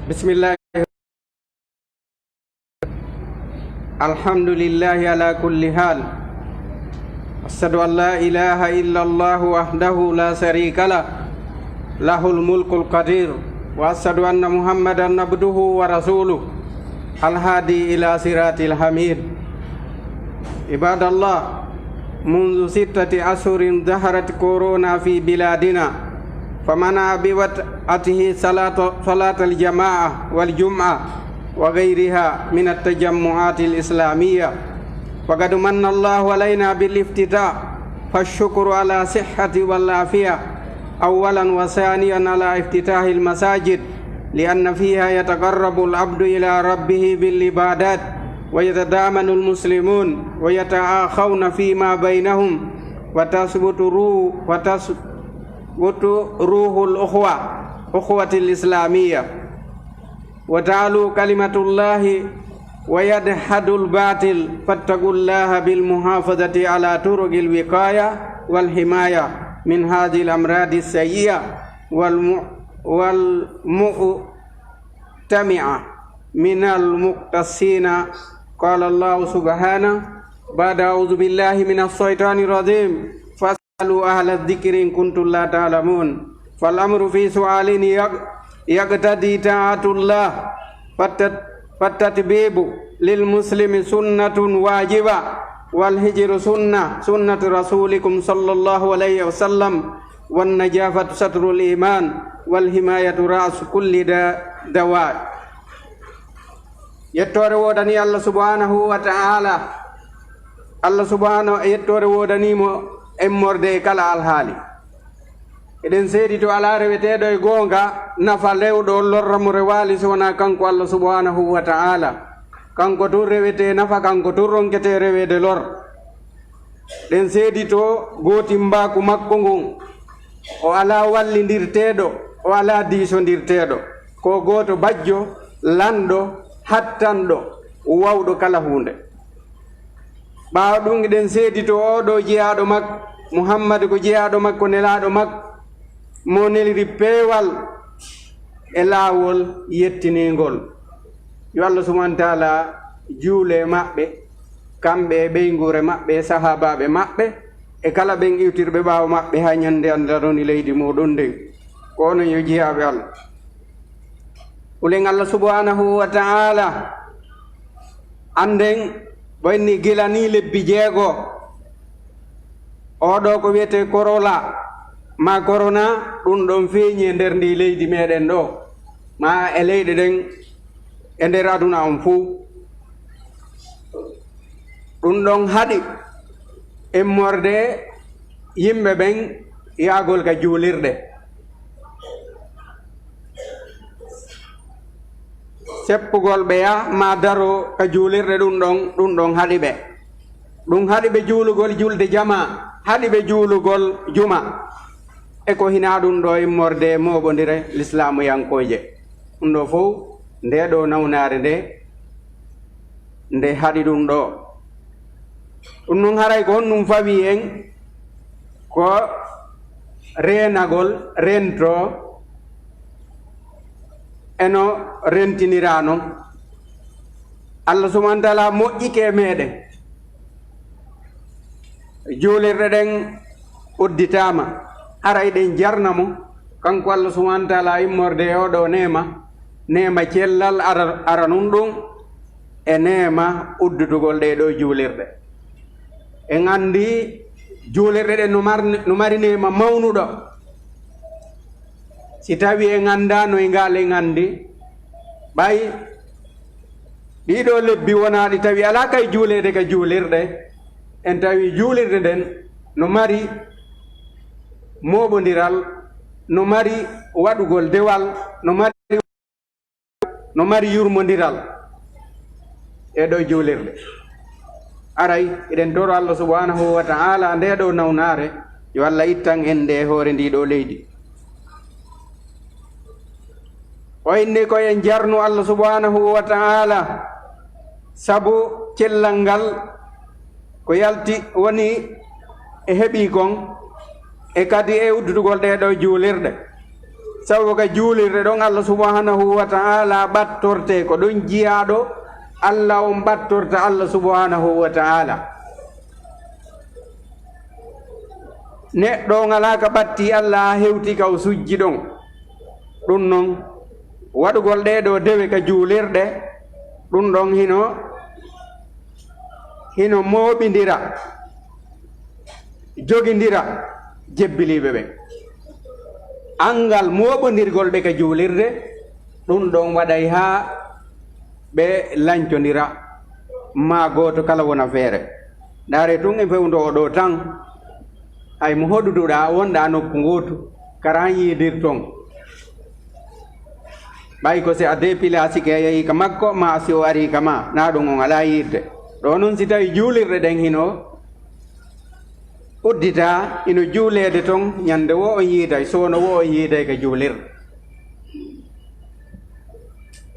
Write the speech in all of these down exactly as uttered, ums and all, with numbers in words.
بسم الله. الحمد لله على كل حال. أشهد أن لا إله إلا الله وحده لا شريك له، له الملك القدير، وأشهد أن محمدا عبده ورسوله الهادي إلى صراط الحميد. عباد الله، منذ ستة أشهر ظهرت كورونا في بلادنا، فمنع بوطأته صلاة، صلاة الجماعة والجمعة وغيرها من التجمعات الإسلامية، وقد من الله علينا بالافتتاح، فالشكر على الصحة والعافية أولا، وثانيا على افتتاح المساجد، لأن فيها يتقرب العبد إلى ربه بالعبادات، ويتضامن المسلمون ويتآخون فيما بينهم، وتثبت روح، وتثبت روح الأخوة، أخوة الإسلامية، وتعلو كلمة الله ويدحض الباطل، فاتقوا الله بالمحافظة على طرق الوقاية والحماية من هذه الأمراض السيئة والم-، والمؤتمعة من المختصين. قال الله سبحانه بعد أعوذ بالله من الشيطان الرجيم: فاسألوا أهل الذكر إن كنتم لا تعلمون. فالأمر في سؤال يق-، يقتضي طاعة الله، فالتت-، فالتطبيب للمسلم سنة واجبة، والهجر سنة، سنة رسولكم صلى الله عليه وسلم، والنظافة ستر الإيمان، والحماية رأس كل دا-، دواء. Yettoore woodanii Allah subhanahu wa ta'ala. Allah subhanahu, yettoore woodanii mo immorde e kala alhaali. Eɗen seedi to alaa reweteeɗo e goonga, nafa lewɗo, lorra mo rewaali so wonaa kanko Allah subhanahu wa ta'ala. Kanko tun rewetee nafa, kanko tun ronketee reweede lor. Ɗen seedi to gootimbaaku makko ngun, o alaa wallindirteeɗo, o alaa diisondirteeɗo. Ko gooto bajjo, lanɗo, hattanɗo, wawɗo kala huunde. Ɓaawo ɗum, eɗen seedi to oo ɗoo jeyaaɗo makko, Muhammad ko jeyaaɗo makko, nelaaɗo makko, mo neliri peewal e laawol yettiniingol. Yo Allah subhanahu wa ta'ala juule maɓɓe, kamɓe e ɓeynguure maɓɓe e sahaabaaɓe maɓɓe, e kala ɓen iwtirɓe ɓaawo maɓɓe haa ñande Allah roni leydi muɗum ndin. Ko onon yo jeyaaɓe Allah. Hulen Allah subhanahu wa ta'ala. Annden, ɓayni gila nii lebbi jeego, oo ɗoo ko wiyetee korola, maa korona, ɗum ɗon feeñi e nder ndii leydi meɗen ɗoo, maa e leyɗe ɗen e nder aduna on fuu. Ɗum ɗon haɗi immorde yimɓe ɓen yahgol ka juulirɗe. Seppugol ɓe yah maa daro ka juulirɗe, ɗum ɗon, ɗum ɗon haɗi ɓe. Ɗum haɗi ɓe juulugol julde jamaa, haɗi ɓe juulugol juma. E ko hinaa ɗum ɗoo immorde e mooɓondire lislaamuyankooje. Ɗum ɗoo fow, ndee ɗoo nawnaare nde, nde haɗi ɗum ɗoo. Ɗum ɗon haray ko honɗum fawii en? Ko reenagol, rentoo, e no rentiniraa non. Allah subhanahu wa ta'ala moƴƴike e meɗen. Juulirɗe ɗen udditaama. Haray ɗen jarna mo, kanko Allah subhanahu wa ta'ala, immorde e oo ɗoo neema, neema cellal ara, ara nun ɗum, e neema uddutugol ɗee ɗoo juulirɗe. En anndi juulirɗe ɗen no mar-, no mari neema mawnuɗo. Si tawii en anndaa no e ngaal, en anndi ɓay ɗii ɗoo lebbi wonaaɗi tawi alaa kay juuleede ka juulirɗe, en tawi juulirde nden no mari mooɓondiral, no mari waɗugol dewal, no mari no mari yurmondiral e ɗo juulirde. Aray, eɗen toro Allah subhanahu wa ta'ala nde ɗo nawnaare, yo Allah ittan en nde e hoore ndi ɗo leydi. O inni ko en jarnu Allah subhanahu wa ta'ala sabu cellal ngal ko yalti woni e heɓi kon, e kadi e uddutugol ɗe ɗo juulirɗe. Sabu ka juulirde ɗon, Allah subhanahu wa ta'ala ɓattorte, ko ɗon jiyaaɗo Allah on ɓattorta Allah subhanahu wa ta'ala. Neɗɗo on alaa ka ɓatti Allah, haa hewti ka o sujji ɗon. Ɗun non, waɗugol ɗee ɗoo dewe ka juulirɗe, ɗun ɗon hino, hino mooɓindira, jogindira jebbiliiɓe ɓen. Anngal mooɓondirgol ɓe ka juulirde, ɗun ɗon waɗay haa ɓe lancondira, maa gooto kala wona feere. Ndaaree tun e fewndo o ɗoo tan, hay mo hoɗuduɗaa, wonɗaa nokku ngootu, kara han yiidirton. Ɓay ko si a depilasike a yahii ka makko, maa si o arii ka maa, naa ɗun on alaa yiirde. Ɗoo non, si tawii juulirɗe ɗen hino udditaa, hino juuleede ton, ɲande woo on yiiday, soono woo on yiiday ka juulirɗe.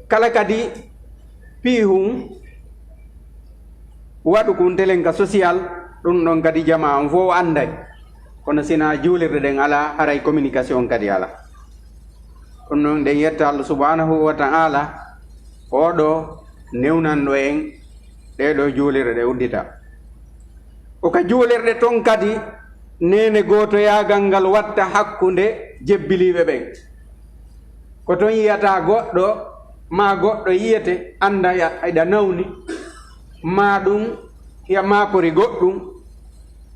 Kala kadi piihun waɗu kun telen ka sosiyal, ɗun ɗon kadi jamaa on fow anday. Kono si naa juulirɗe ɗen alaa, haray communication kadi alaa. Ɗun non, ɗen yetta Allah subhanahu wa ta'ala, oo ɗoo newnanɗo en ɗee ɗoo juulirɗe ɗe uddita. Ko ka juulirɗe ton kadi neene gootoyaagal ngal watta hakkunde jebbiliiɓe ɓen. Ko ton yi'ata goɗɗo, maa goɗɗo yi'ete, annda ya-, hiɗa nawni, maa ɗun hiya maakori goɗɗun,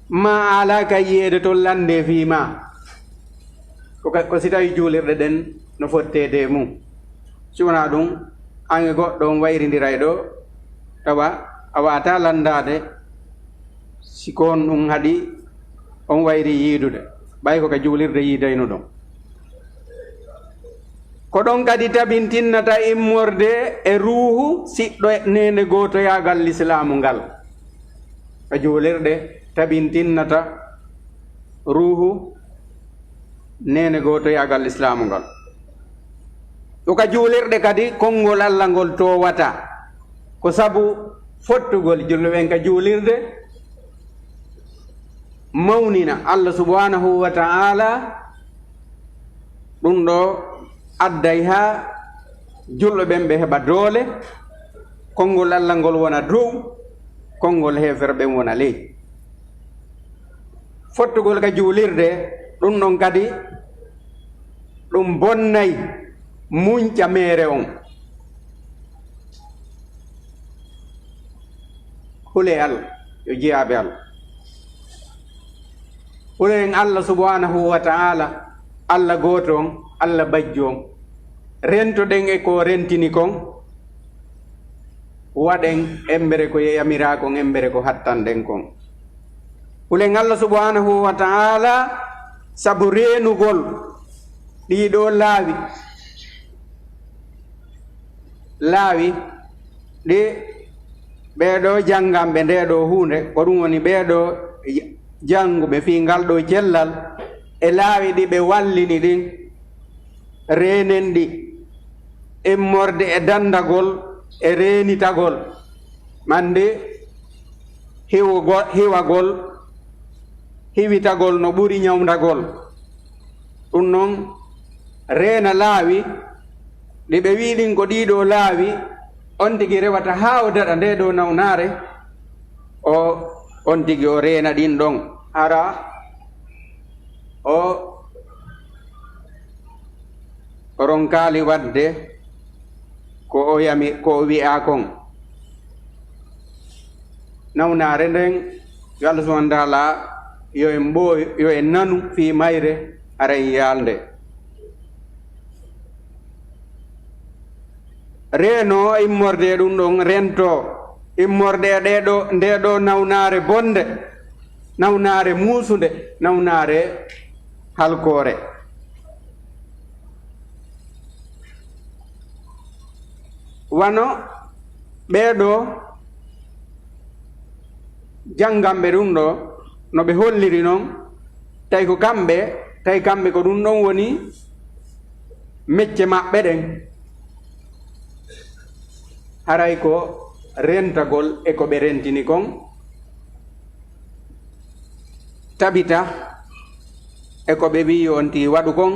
maa a alaa ka yi'eede ton lanndee fii maa. Ko ka, ko si tawii juulirɗe ɗen no fotteede e mun. Si wonaa ɗun, an e goɗɗo on wayrindiray ɗoo, tawa a waawataa lanndaade si ko honɗun haɗi on wayri yiidude, ɓay ko ka juulirde yiidaynoɗon. Ko ɗon kadi tabintinnata immorde e ruuhu siɗɗo neene gootoyaagal lislaamu ngal. Ka juulirɗe tabintinnata ruuhu neene gootoyaagal lislaamu ngal. Ko ka juulirɗe kadi konngol Alla ngol toowata. Ko sabu fottugol julɓe ɓen ka juulirde, mawnina Alla subhanahu wa ta'ala, ɗun ɗoo adday haa julɓe ɓen ɓe heɓa doole, konngol Alla ngol wona dow, konngol heeferɓe ɓen wona ley. Fottugol ka juulirde, ɗun ɗon kadi ɗun bonnay munca meere on. Hulee Alla, yo jiyaaɓe Alla. Hulen Alla subhanahu wa ta'ala, Alla gooto on, Alla bajjo on. Rentoɗen e ko rentini kon, waɗen embere ko yamiraa kon, embere ko hattanɗen kon. Hulen Alla subhanahu wa ta'ala sabu reenugol ɗii ɗoo laawi. Laawi ɗi ɓee ɗoo jannganɓe ndee ɗoo huunde, ko ɗun woni ɓee ɗoo jannguɓe fii ngal ɗoo cellal, e laawi ɗi ɓe wallini ɗin, reenen ɗi, immorde e danndagol e reenitagol, mande hiwugo-, hiwagol, hiwitagol no ɓuri ɲawndagol. Ɗun non, reena laawi ɗi ɓe wi'i ɗin ko ɗii ɗoo laawi, on tigi rewata haa o daɗa ndee ɗoo nawnaare, o, on tigi o reena ɗin ɗon. Hara o, o ronkaali waɗde ko o yami, ko o wi'aa kon. Nawnaare nden, yo Allah subhanahu wa ta'ala, yo en ɓooy, yo en nanu fii mayre, hara en yaalde. Reeno immorde e ɗun ɗon, rento immorde e ɗee ɗoo, ndee ɗoo nawnaare bonde, nawnaare muusunde, nawnaare halkoore. Wano ɓee ɗoo jannganɓe ɗun ɗoo no ɓe holliri non, tawi ko kamɓe, tawi kamɓe ko ɗun ɗon woni mecce maɓɓe ɗen. Haray ko rentagol e ko ɓe rentini kon, tabita e ko ɓe wi'i on tigi waɗu kon,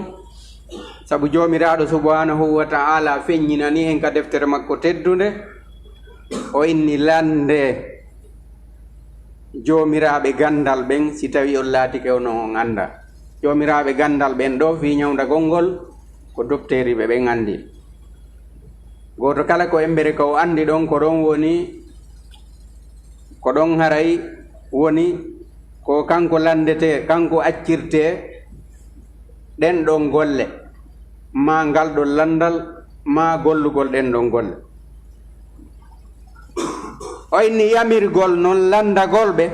Sabu Joomiraaɗo subhaanahu wa ta'aala feññinani en ka deftere makko teddunde, o inni: "Lanndee joomiraaɓe ganndal ɓen, si tawii on laatike onon on anndaa." Joomiraaɓe ganndal ɓen ɗoo fii ñawndagol ngol, ko dokteeri ɓe ɓen anndi. Gooto kala ko embere ka o anndi ɗon, ko ɗon woni, ko ɗon haray woni ko kanko lanndetee, kanko accirtee ɗen ɗon golle, maa ngal ɗon lanndal, maa gollugol ɗen ɗon golle. O inni yamirgol non lanndagol ɓe,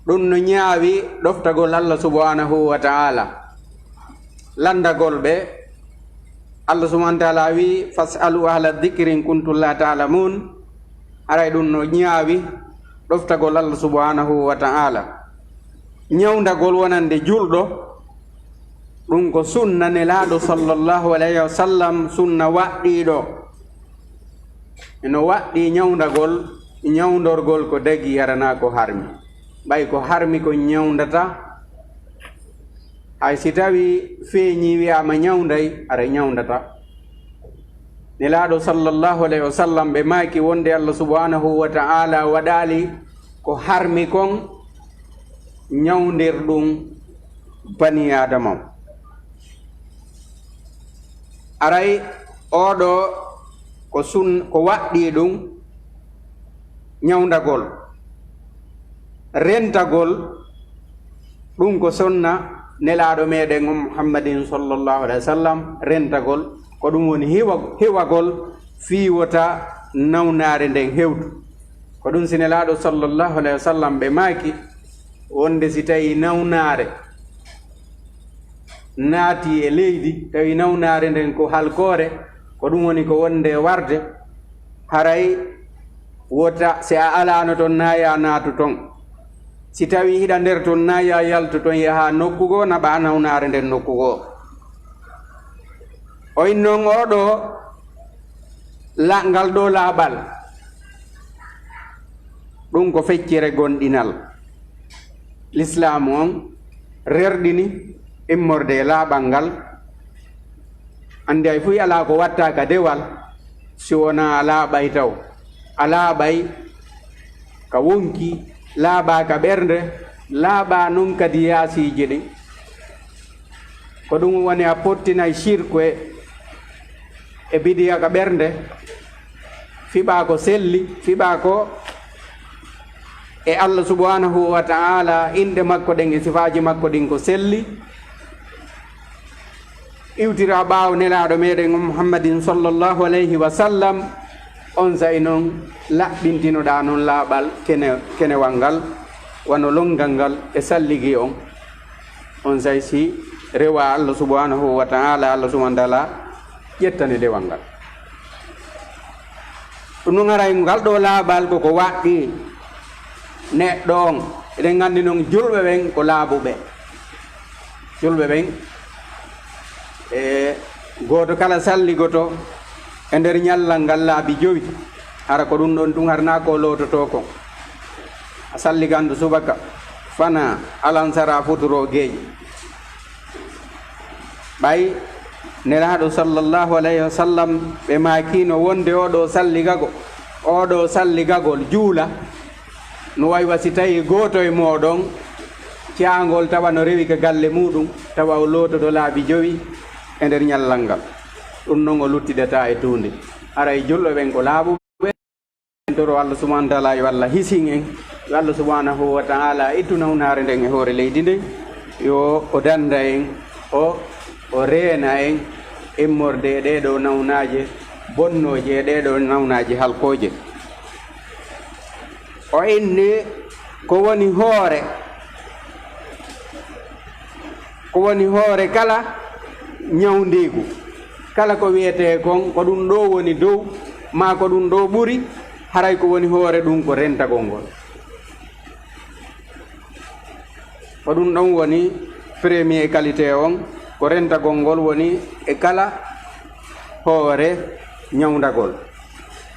ɗum no ñaawi ɗoftagol Allah subhanahu wa ta'ala. Lanndagol ɓe, Allah subhanahu wa ta'ala wi: "Fas'alu ahla dhikri in kuntum la ta'lamun." Haray ɗum no ñaawi ɗoftagol Allah subhanahu wa ta'ala. Ñawndagol wonande julɗo, ɗum ko sunna Nelaaɗo sallallahu alayhi wa sallam, sunna waɗɗiiɗo. Eno waɗɗii ñawndagol, ñawndorgol ko dagii, hara naa ko harmi. Ɓay ko harmi ko ñawndata, hay si tawii feeñii wiyaama ñawnday, hara ñawndata. Nelaaɗo sallallahu alayhi wa sallam ɓe maaki wonde Allah subhanahu wa ta'ala waɗaali ko harmi kon ñawndir ɗum bani Aadama on. Aray, oo ɗoo ko sun-, ko waɗɗii ɗum ñawndagol, rentagol, ɗum ko sunna Nelaaɗo meɗen on Muhammadin sallallahu alayhi wa sallam, rentagol, ko ɗum woni hiwa-, hiwagol fii wota nawnaare nden hewtu. Ko ɗum si Nelaaɗo sallallahu alayhi wa sallam ɓe maaki wonde si tawii nawnaare naatii e leydi, tawi nawnaare nden ko halkoore, ko ɗum woni ko wonde warde, haray wota, si a alaano ton, naa yaa naatu ton. Si tawii hiɗa nder ton, naa yaa yaltu ton, yahaa nokku goo, naɓaa nawnaare nden nokku goo. O innon oo ɗoo la-, ngal ɗoo laaɓal, ɗum ko feccere gomɗinal. Lislaamu on rerɗini immorde e laaɓal ngal. Anndi hay fuu alaa ko watta ka dewal si wonaa a laaɓay taw. A laaɓay ka wonki, laaɓaa ka ɓernde, laaɓaa non kadi yaasiiji ɗin. Ko ɗum woni a pottinay sirku e, e bidiya ka ɓernde, fiɓaa ko selli, fiɓaa ko e Allah subhanahu wa ta'ala, inɗe makko ɗen e sifaaji makko ɗin ko selli. Iwtira ɓaawo Nelaaɗo meɗen on Muhammadin sallallahu alayhi wa sallam, on saa'i non laɓɓintinoɗaa non laaɓal kene-, kenewal ngal, wano lonngal ngal e salligi on. On saa'i si rewaa Allah subhanahu wa ta'ala, Allah subhanahu wa ta'ala ƴettane dewal ngal. Ɗum non haray ngal ɗoo laaɓal ko ko waɗɗii neɗɗo on. Eɗen nganndi non julɓe ɓen ko laaɓuɓe. Julɓe ɓen, e gooto kala salligoto e nder ñallal ngal laabi jowi, hara ko ɗum ɗon tun, hara naa ko loototoo kon. A salligandu subaka, fana, alansara, futuro, geeƴi. Ɓay Nelaaɗo sallallahu alayhi wa sallam ɓe maakiino wonde oo ɗoo salligago-, oo ɗoo salligagol juula, no wayi wa si tawii gooto e mooɗon caangol tawa no rewi ka galle muuɗum, tawa o loototo laabi jowi e nder ñallal ngal. Ɗum non o luttidataa e tuunde. Haray julɓe ɓen ko laaɓuɓe. En toro Allah subhanahu wa ta'ala yo Allah hisin en, yo Allah subhanahu wa ta'ala ittu nawnaare nden e hoore leydi nden, yo o dannda en, o, o reena en immorde e ɗee ɗoo nawnaaje bonnooje, e ɗee ɗoo nawnaaje halkooje. O inni ko woni hoore, ko woni hoore kala ñawndiigu, kala ko wiyetee kon, ko ɗum ɗoo woni dow, maa ko ɗum ɗoo ɓuri, haray ko woni hoore ɗum ko rentagol ngol. Ko ɗum ɗon woni premier qualité on, ko rentagol ngol woni e kala hoore ñawndagol.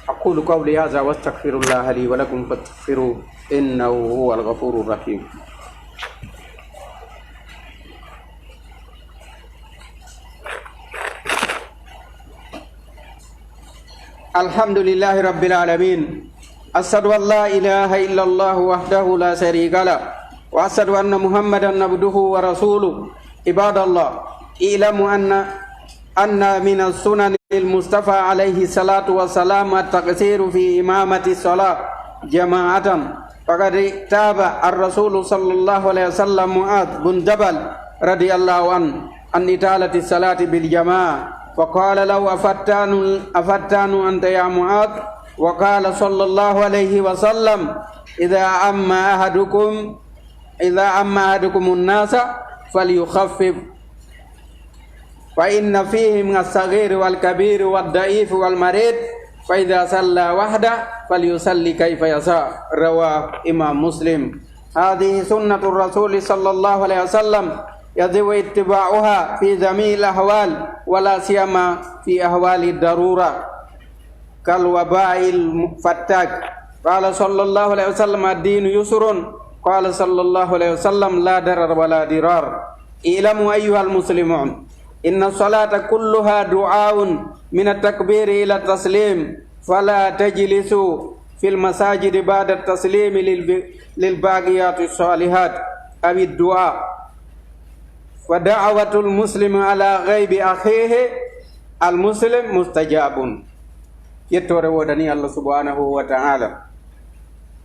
أقول قولي هذا وأستغفر الله لي ولكم فاستغفروه إنه هو الغفور الرحيم. الحمد لله رب العالمين. أشهد أن لا إله إلا الله وحده لا شريك له، وأشهد أن محمدا عبده ورسوله. عباد الله، اعلموا أن أن من السنن المصطفى عليه الصلاة والسلام التقصير في إمامة الصلاة جماعة، فقد تاب الرسول صلى الله عليه وسلم معاذ بن جبل رضي الله عنه عن إطالة الصلاة بالجماعة، فقال له: أفتان، أفتان أنت يا معاذ؟ وقال صلى الله عليه وسلم: إذا أما أحدكم، إذا أما أحدكم الناس فليخفف، فإن فيهم الصغير والكبير والضعيف والمريض، فإذا صلى وحده فليصلي كيف يشاء. رواه إمام مسلم. هذه سنة الرسول صلى الله عليه وسلم، يجب اتباعها في جميع الأحوال، ولا سيما في أحوال الضرورة كالوباء الفتاك. قال صلى الله عليه وسلم: الدين يسر. قال صلى الله عليه وسلم: لا ضرر ولا ضرار. اعلموا أيها المسلمون، إن الصلاة كلها دعاء من التكبير إلى التسليم، فلا تجلسوا في المساجد بعد التسليم للب-، للباقيات الصالحات أو الدعاء، فدعوة المسلم على غيب أخيه المسلم مستجاب. Yettoore woodani Allah subhanahu wa ta'ala.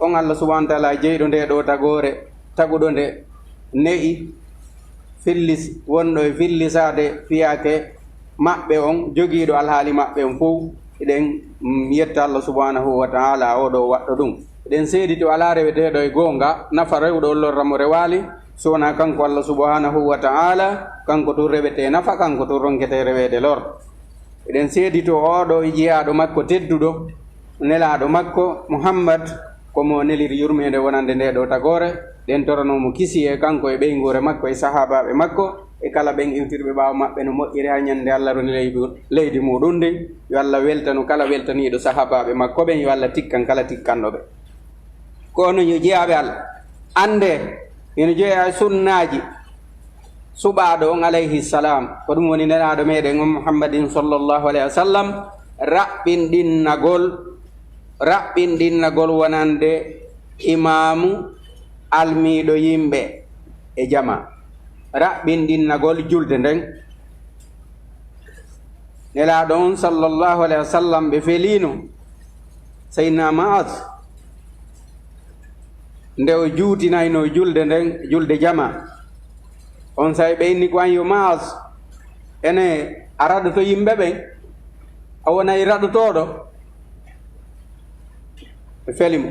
On Allah subhanahu wa ta'ala jeyɗo nde ɗo tagoore, taguɗo nde, ne'i, fillis, wonɗo e fillisaade fiyaake maɓɓe on, jogiiɗo alhaali maɓɓe on fow. Eɗen, mm, yetta Allah subhanahu wa ta'ala, o ɗo waɗɗo ɗum. Eɗen seedi to alaa reweteeɗo e goonga, nafa rewɗo on lorra mo rewaali, so wonaa kanko Allah subhanahu wa ta'ala, kanko tun rewetee nafa, kanko tun ronketee reweede lor. Eɗen seedi to oo ɗo jiyaaɗo makko tedduɗo, nelaaɗo makko Muhammad, ko mo neliri yurmeende wonande nde ɗo tagoore. Ɗen toranoo mo kisiyee, kanko e ɓeynguure makko e sahaabaaɓe makko e kala ɓen iwtirɓe ɓaawo maɓɓe no moƴƴiri haa ñande Allah roni leydi, leydi muɗum ndin. Yo Allah weltanu kala weltaniiɗo sahaabaaɓe makko ɓen, yo Allah tikkan kala tikkanɗo ɓe. Ko onon yo jiyaaɓe Allah, anndee, ina jeyaa e sunnaaji suɓaaɗo on alayhi salam, ko ɗum woni nelaaɗo meɗen on Muhammadin sallallahu alayhi wa sallam, raɓɓinɗinnagol, raɓɓinɗinnagol wonande imaamu almiiɗo yimɓe e jama, raɓɓinɗinnagol julde nden. Nelaaɗo on sallallahu alayhi wa sallam, ɓe feliino Seydina Maaz nde o juutinaynoo julde nden, julde jama. On saa'i ɓe inni ko an yo Maaz, ene a raɗoto yimɓe ɓen, a wonay raɗotooɗo? Ɓe feli mo.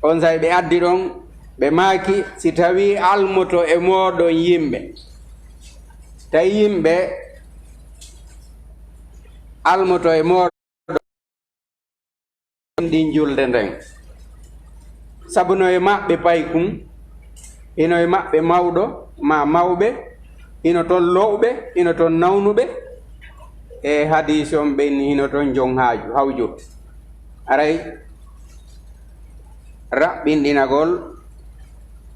On saa'i ɓe addi ɗon, ɓe maaki, si tawii almoto e mooɗon yimɓe, tawi yimɓe almoto e mooɗon ɗin julde nden, sabu no e maɓɓe paykun, hino e maɓɓe mawɗo maa mawɓe, hino ton lowɓe, hino ton nawnuɓe, e hadiisi on ɓen hino ton jon haaju, hawju. Aray, raɓɓinɗinagol,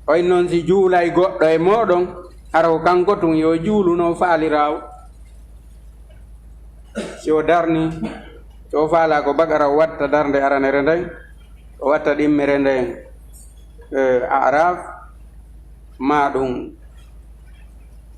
oy non si juulay goɗɗo e mooɗon, hara ko kanko tun yo juulu no faaliraawo. Si o darni, si o faalaa ko bakara, o watta darnde aranere nden, o watta ɗimmere nden, eh, Araf, maa ɗum,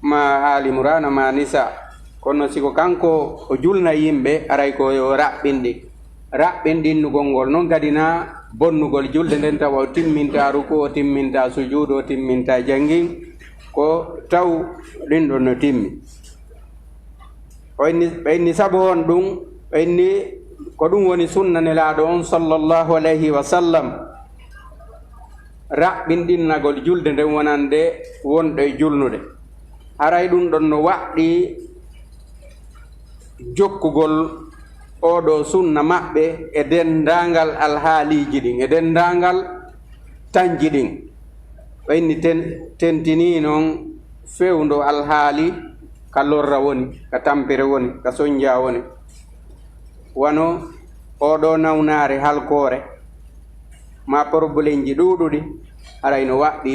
maa Ali Imrana, maa Nisa. Kono si ko kanko o julna yimɓe, aray ko yo raɓɓinɗi. Raɓɓinɗinnugol ngol non kadi na bonnugol julde nden, tawa o timminta ruku, o timminta sujuudu, o timminta jangin, ko taw ɗin ɗon no timmi. O inni, ɓe inni sabu honɗum? Ɓe inni ko ɗum woni sunna Nelaaɗo on sallallahu alayhi wa sallam, raɓɓinɗinnagol julde nden wonande wonɗo e julnude. Haray ɗum ɗon no waɗɗi jokkugol oɗo sunna maɓɓe e denndaangal alhaaliiji ɗin, e denndaangal tanji ɗin. Ɓe inni ten-, tentinii non fewndo alhaali ka lorra woni, ka tampere woni, ka sonja woni. Wano oɗo nawnaare halkoore, maa porobulemji ɗuuɗuɗi, haray no waɗɗi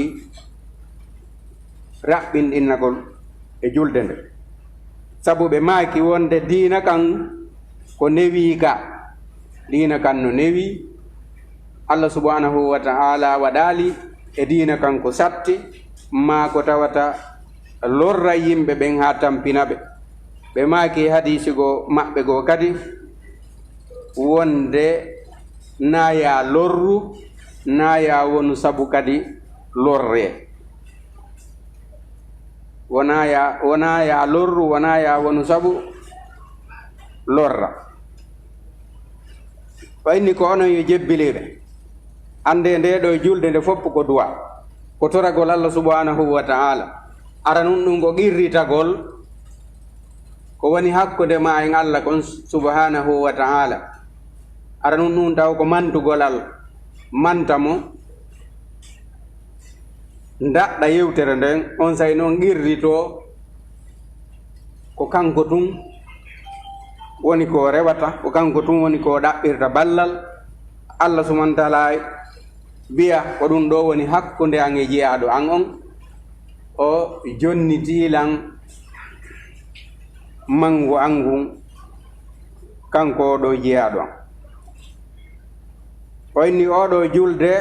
raɓɓinɗinnagol e julde nde. Sabu ɓe maaki wonde diina kan ko newii ka, Diina kan no newi, Allah subhanahu wa ta'ala waɗaali e diina kan ko satti, maa ko tawata lorra yimɓe ɓen haa tampina ɓe. Ɓe maaki e hadiisi goo maɓɓe goo kadi, wonde naa yaa lorru, naa yaa wonu sabu kadi lorree. Wonaa yaa, wonaa yaa lorru, wonaa yaa wonu sabu lorra. O inni ko onon yo jebbiliiɓe. Anndee ndee ɗoo julde nde fof ko du'a. Ko toragol Allah subhanahu wa ta'ala. Aranun ɗum ko qirritagol. Ko woni hakkunde maa en Allah kon subhanahu wa ta'ala. Aranun ɗum taw ko mantugol Allah. Manta mo. Ndaɗɗa yewtere nden, on saa'i non qirritoo ko kanko tun woni ko rewata, ko kanko tun woni ko ɗaɓɓirta ballal. Allah subhanahu wa ta'ala wi'a, ko ɗum ɗoo woni hakkunde an e jiyaaɗo an on, o jonnitii lan manngu an ngun, kanko oo ɗoo jiyaaɗo an. O inni oo ɗoo julde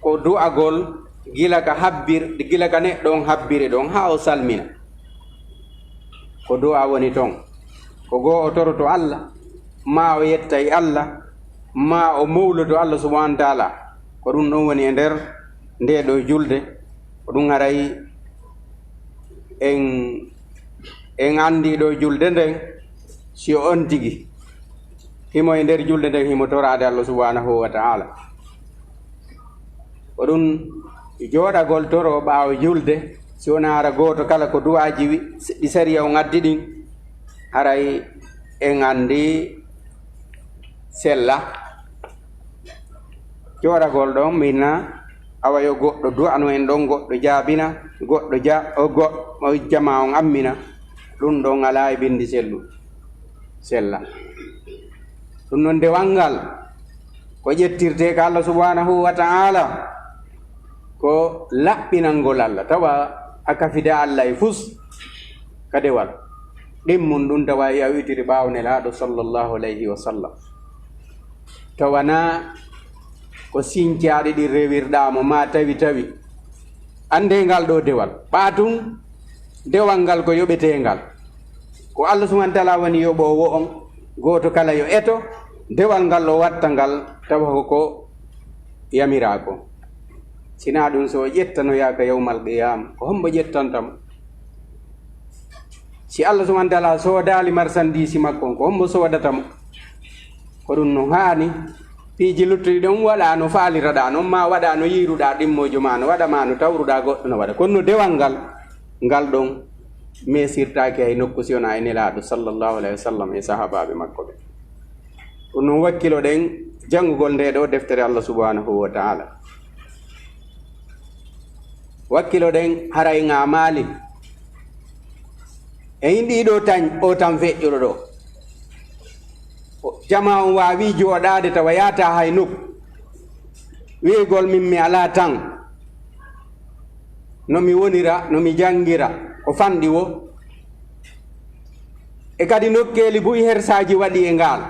ko du'agol gila ka habbir-, gila ka neɗɗo on habbiri ɗon haa o salmina. Ko du'a woni ton. Ko goo o toroto Allah, maa o yetta e Allah, maa o mowloto Allah subhanahu wa ta'ala. Ko ɗum ɗon woni e nder ndee ɗoo julde. Ko ɗum haray en, en anndi ɗoo julde nden, si o on tigi himo e nder julde nden, himo toraade Allah subhanahu wa ta'ala. Ko ɗum jooɗagol toro ɓaawo julde, si wonaa hara gooto kala ko du'aaji wi-, ɗi sariya on addi ɗin, haray en anndi sella. Jooɗagol ɗon, minna, awa yo goɗɗo du'ano en ɗon, goɗɗo jaabina, goɗɗo ja-, o go-, o jamaa on ammina, ɗum ɗon alaa e binndi sellu, sella. Ɗum non dewal ngal ko ƴettirtee ka Allah subhanahu wa ta'ala, ko laɓɓinangol Allah, tawa a kafida Allah e fus ka dewal. Ɗimmun ɗum tawa a yawitiri ɓaawo Nelaaɗo sallallahu alayhi wa sallam. Tawa naa ko sincaaɗi ɗi rewirɗaa mo, maa tawi tawi. Anndee ngal ɗoo dewal. Ɓaa tun, dewal ngal ko yoɓeteengal. Ko Allah subhanahu wa ta'ala woni yoɓoowo on, gooto kala yo eto, dewal ngal o watta ngal, tawa ko ko yamiraa ko. Sinaa ɗum, so o ƴettanoyaaka yawmal qiyaama, ko hombo ƴettanta mo? Si Allah subhanahu wa ta'ala soodaali marsandiisi makko on, ko hombo soodata mo? Ko ɗum no haani. Piiji luttuɗi ɗon waɗa no faaliraɗaa non, maa waɗa no yiiruɗaa ɗimmoojo maa no waɗa, maa no tawruɗaa goɗɗo no waɗa. Kono no dewal ngal, ngal ɗon meesirtaake hay nokku si wonaa e Nelaaɗo sallallahu alayhi wa sallam e sahaabaaɓe makko ɓe. Ɗum non wakkiloɗen janngugol ndee ɗoo deftere Allah subhanahu wa ta'ala. Wakkiloɗen haray ŋaamaali. E in ɗii ɗoo tan, oo tan feƴƴuɗo ɗoo. Jamaa on waawii jooɗaade tawa yaataa hay nokku. Wi'ugol min mi alaa tan. No mi wonira, no mi janngira, ko fanɗi woo. E kadi nokkeeli buy hersaaji waɗi e ngaal.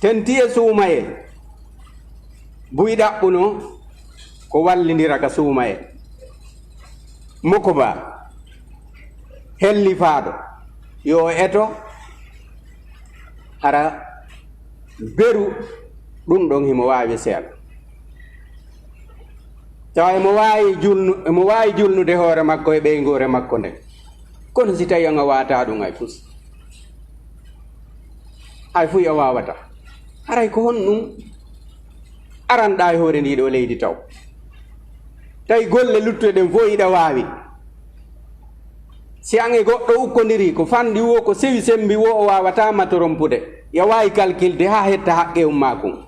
Tenti e suumayee. Buy ɗaɓɓuno ko wallindira ka suumayee. Mokoba, hellifaaɗo, yo o eto, hara beru ɗum ɗon himo waawi seeɗa. Tawa emo waawi julnu-, emo waawi julnude hoore makko e ɓeynguure makko nden. Kono si tawi on a waawataa ɗum hay fus, hay fuy a waawataa. Haray ko honɗum aranɗaa e hoore ndii ɗoo leydi taw? Tawi golle luttuɗe ɗen fof hiɗa waawi. Si an e goɗɗo ukkondirii, ko fanɗi woo, ko sewi sembi woo, o waawataa ma torompude. Ya waawi kalkilde haa hetta haqqe ummaakun.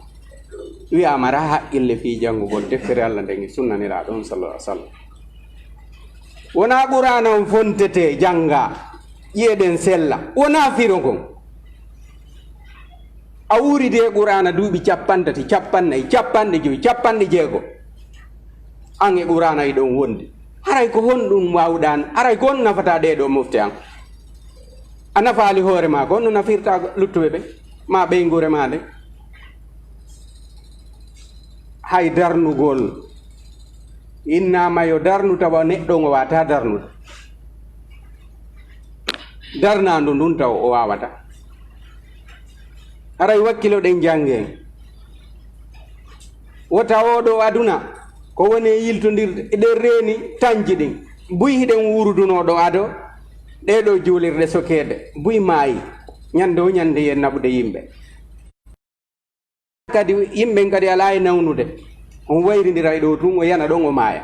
Wi'aama ara haqqille fii janngugol deftere Allah nden e sunna Nelaaɗo on sallallahu alaihi wasallam. Wonaa Qur'aana on fontetee, janngaa, ƴi'eɗen sella. Wonaa firo ngon. A wuuridi e Qur'aana duuɓi cappanɗe tati, cappanɗe nayi, cappanɗe jowi, cappanɗe jeego. An e Qur'aana hiɗon wondi. Haray ko honɗum waawuɗaa? Haray ko honɗum nafata ɗee ɗoo mofte an? A nafaali hoore maa, ko honɗum nafirta luttuɓe ɓen? ma ɓeynguure ma nde. Hay darnugol, innaama yo darnu, tawa neɗɗo ngo waata darnude. Darnaandu ndun taw o waawata. Haray wakkiloɗen, janngen. Wota oo ɗoo aduna ko woni e yiltondirde, eɗen reeni tanji ɗin. Buy hiɗen wuurudunoo ɗoo ado ɗee ɗoo juulirɗe sokeede, buy maayi. Ñande o ñande yen naɓude yimɓe. Kadi yimɓen kadi alaa e nawnude. On wayrindira e ɗoo tun, o yana ɗon, o maaya.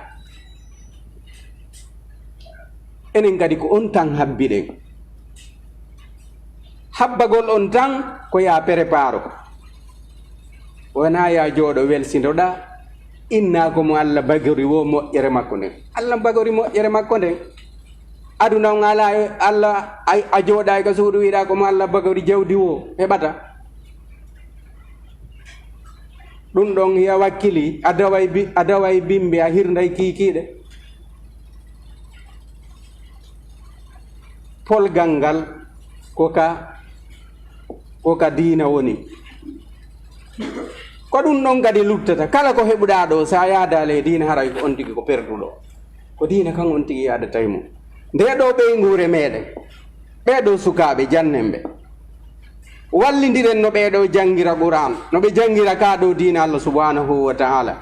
Enen kadi ko on tan habbiɗen. Habbagol on tan ko yaa préparo. Wonaa yaa jooɗo welsindoɗaa, innaa ko mo Alla bagori woo moƴƴere makko nden. Alla bagori moƴƴere makko nden. Aduna on alaa e, Alla, a, a jooɗaay ka suudu wiɗaa ko mo Alla bagori jawdi woo, heɓata. Ɗun ɗon hiya wakkili, a daway bi-, a daway bimbi, a hirnday kiikiiɗe. Polgal ngal ko ka, ko ka diina woni. Ko ɗun ɗon kadi luttata. Kala ko heɓuɗaa ɗoo, si a yaadaali e diina, haray ko on tigi ko perduɗo. Ko diina kan on tigi yaadata e mun. Ndee ɗoo ɓeynguure meɗen, ɓee ɗoo sukaaɓe, jannen ɓe. Wallindiren no ɓee ɗoo janngira Qur'aan, no ɓe janngira kaa ɗoo diina Allah subhanahu wa ta'ala.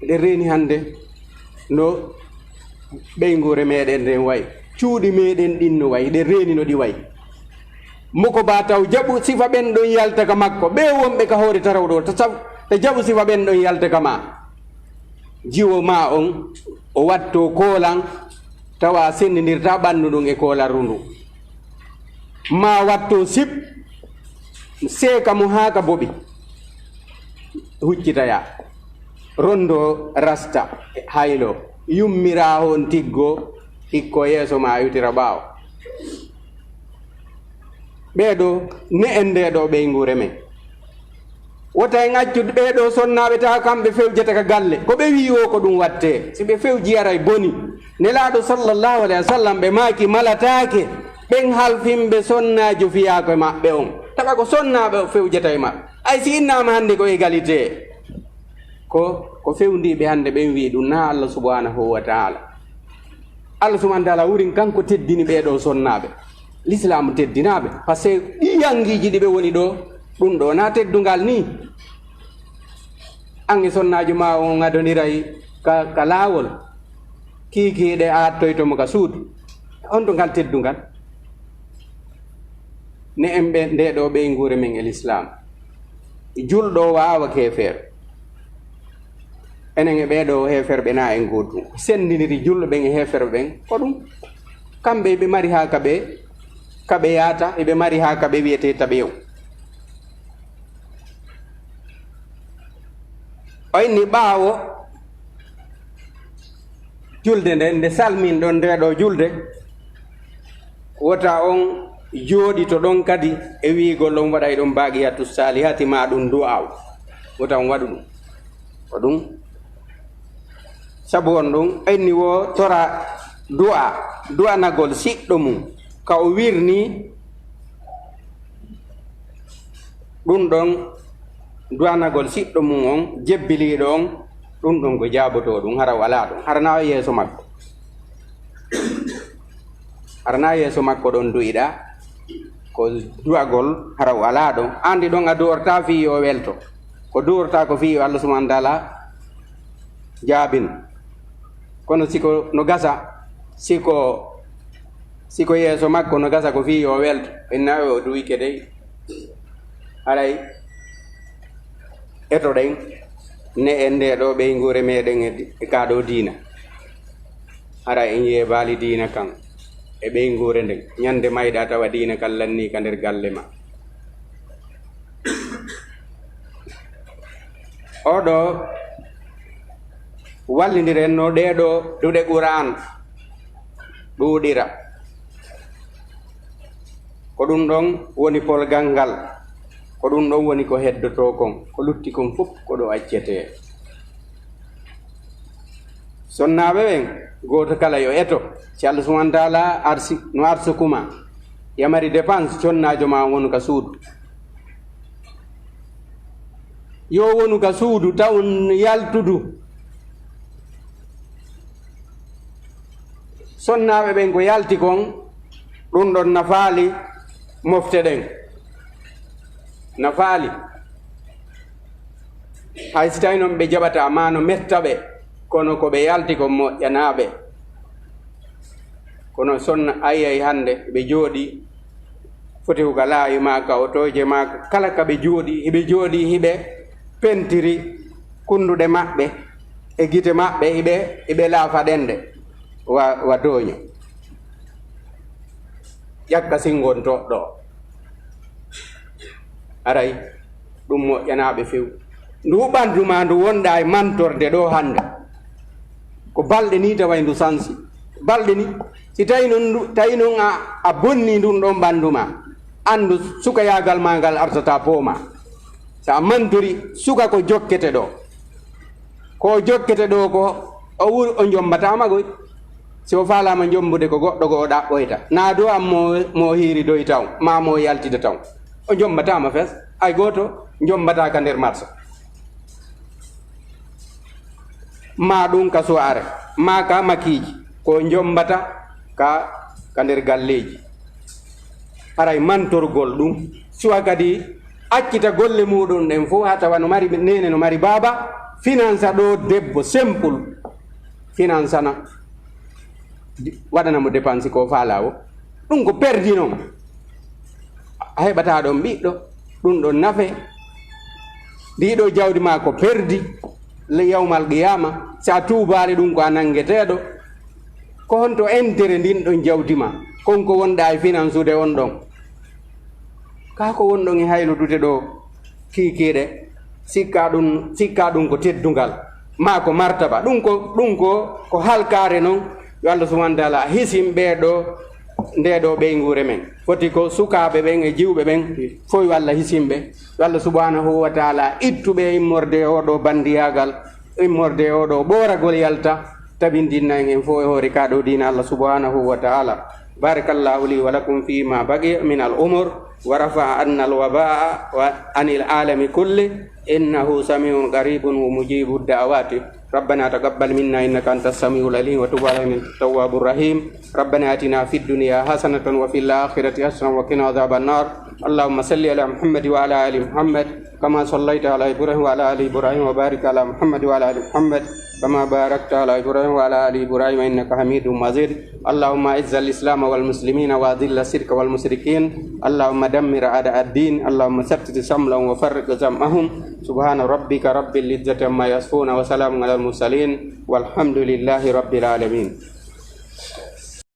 Eɗen reeni hannde no ɓeynguure meɗen nden wayi, cuuɗi meɗen ɗin no wayi, eɗen reeni no ɗi wayi. Mo ko baa taw jaɓu sifa ɓen ɗon yalta ka makko, ɓee wonɓe ka hoore tarawɗo, ta saf-, ta jaɓu sifa ɓen ɗon yalta ka maa. Jiwo maa on, o wattoo koolan, tawa senndindirtaa ɓanndu ndun e koolarru ndun. Maa wattoo sip, seeka mo haa ka boɓi. Huccita yaa. Rondoo rasta, haylo. Yummiraa hon tiggo, hikko yeeso maa yutira ɓaawo. Ɓee ɗoo, ne en ndee ɗoo ɓeynguure men. Wota en accu ɓee ɗoo sonnaaɓe tawa kamɓe fewjata ka galle. Ko ɓe wi'i woo ko ɗun wattee. Si ɓe fewji aray boni. Nelaaɗo sallallahu alayhi wa sallam ɓe maaki malataake. Ɓen halfinɓe sonnaajo fiyaako e maɓɓe on. Tawa ko sonnaaɓe o fewjata e maɓɓe. Ay si innaama hannde ko égalité. Ko, ko fewndiiɓe hannde ɓen wi'i ɗun naa Allah subhanahu wa ta'ala. Allah subhanahu wa ta'ala wurin kanko teddini ɓee ɗoo sonnaaɓe. Lislaamu teddinaaɓe. Parce que ɗii yangiiji ɗi ɓe woni ɗoo, ɗun ɗoo naa teddungal nii. An e sonnaajo maa on adondiray ka, ka laawol. Kiikiiɗe a attoyto mo ka suudu. Honto ngal teddungal? Ne en ɓe, ndee ɗoo ɓeynguure men e Lislaam. Julɗo waawaa heeferɓe. Enen e ɓee ɗoo heeferɓe naa en gootum. Ko senndindiri julɓe ɓen e heeferɓe ɓen, ko ɗun. Kamɓe eɓe mari haa ka ɓe, ka ɓe yaata, eɓe mari haa ka ɓe wi'etee taɓew. O inni ɓaawo julde nden, nde salmin ɗon ndee ɗoo julde, wota on jooɗito ɗon kadi e wi'ugol on waɗay ɗon baaqiyatu saalihaati maa ɗun du'aaw. Wota on waɗu ɗun. Ko ɗun. Sabu on ɗun, inni woo tora du'a, du'anagol siɗɗo mun, ka o wirnii, ɗun ɗon du'anagol siɗɗo mun on, jebbiliiɗo on, ɗun ɗon ko jaabotoo ɗun, hara o alaa ɗon, hara naa o yeeso makko. Hara naa yeeso makko ɗon du'iɗaa, ko du'agol hara o alaa ɗon. An ɗi ɗon a du'ortaa fii yo welto. Ko du'ortaa ko fii yo Allah subhanahu wa ta'ala jaabin. Kono si ko no gasa, si ko, si ko yeeso makko no gasa ko fii yo welto. Inna o du'ike dey. Haray etoɗen, ne en ndee ɗoo ɓeynguure meɗen e di-, e kaa ɗoo diina. Hara en yeebaali diina kan e ɓeynguure nden. Ñande mayɗaa tawa diina kan lannii ka nder galle maa. Oo ɗoo wallindiren no ɗee ɗoo duɗe Qur'aan ɗuuɗira. Ko ɗun ɗon woni polgal ngal. Ko ɗun ɗon woni ko heddotoo kon. Ko lutti kon fof ko ɗoo accetee. Sonnaaɓe ɓen, gooto kala yo eto. Si Allah subhanahu wa ta'ala arsi, no arsuku maa. Yamari dépense, sonnaajo ma wonu ka suudu. Yo wonu ka suudu, taw yaltudu. Sonnaaɓe ɓen ko yalti kon, ɗum ɗon nafaali mofte ɗen. Nafaali. Hay si tawi noon ɓe jaɓata, ma no metta ɓe, kono ko ɓe yalti kon moƴƴanaaɓe. Kono sonna ayay hannde ɓe jooɗi foti ko ka laawi ma, ka otooje ma, kala ka ɓe jooɗi, hiɓe jooɗi, hiɓe pentiri kunnduɗe maɓɓe e gite maɓɓe, hiɓe, hiɓe laafa ɗen de, wa, wa tooño. Ƴakka singon to ɗo. Aray, ɗum moƴƴanaaɓe few. Ndu ɓandu ma ndu wonɗa e mantorde ɗo hannde. Ko balɗe ni tawa e ndu sansi. Balɗe ni. Si tawi noon ndu, tawi noon a, a bonni ndun ɗon ɓandu ma, anndu sukayaagal ma ngal artata pooma. So a mantori suka ko jokkete ɗo. Ko jokkete ɗo ko o wur-, o jommbataama goy. Si o faalaama jommbude ko goɗɗo ko o ɗaɓɓoyta. Naa do am mo, mo hiiri doy taw, ma mo yaltida taw. O jommbataama fes. Hay gooto jommbata ka nder marsa. Ma ɗum ka suwaare, ma ka makiiji, ko jommbata ka, ka nder galleeji. Haray mantorgol ɗum, suwa kadi accita golle muɗum ɗen fof, haa tawa no mari neene, no mari baaba, finansa ɗo debbo simple, finansana, di-, waɗana mo dépense ko faalaa o. Ɗum ko perdi noon. A heɓataa ɗoon ɓiɗɗo, ɗum ɗoon nafe. Ndi ɗo jawdi ma ko perdi, le yawmal qiyama, si a tuubaali ɗum ko a nanngeteeɗo. Ko honto intérêt ndin ɗon jawdi ma? Kon ko wonɗa e finansude on ɗon. Kaa ko wonɗon e hayludude ɗo kiikiiɗe, sikka ɗum, sikka ɗum ko teddungal, maa ko martaba. Ɗum ko, ɗum ko, ko halkaare non. Yo Allah subhanahu wa taala hisin ɓee ɗo, nde ɗo ɓeynguure men. Foti ko sukaaɓe ɓen e jiwɓe ɓen, fof yo Allah hisin ɓe. Yo Allah subhanahu wa taala ittu ɓe immorde e oɗo bandiyaagal, immorde e oɗo ɓooragol yalta, tabindinna en en fof e hoore ka ɗo diina Allah subhanahu wa taala. بارك الله لي ولكم فيما بقي من العمر ورفع عنا الوباء عن العالم كله، إنه سميع قريب ومجيب الدعوات. ربنا تقبل منا إنك أنت السميع العليم وتب علينا إنك التواب الرحيم. ربنا آتنا في الدنيا حسنة وفي الآخرة حسنة وقنا عذاب النار. اللهم صل على محمد وعلى آل محمد كما صليت على إبراهيم وعلى آل إبراهيم وبارك على محمد وعلى آل محمد كما باركت على إبراهيم وعلى آل إبراهيم إنك حميد مجيد. اللهم أعز الإسلام والمسلمين وأذل الشرك والمشركين. اللهم دمر أعداء الدين. اللهم ثبت شملهم وفرق جمعهم. سبحان ربك رب العزة عما يصفون وسلام على المرسلين والحمد لله رب العالمين.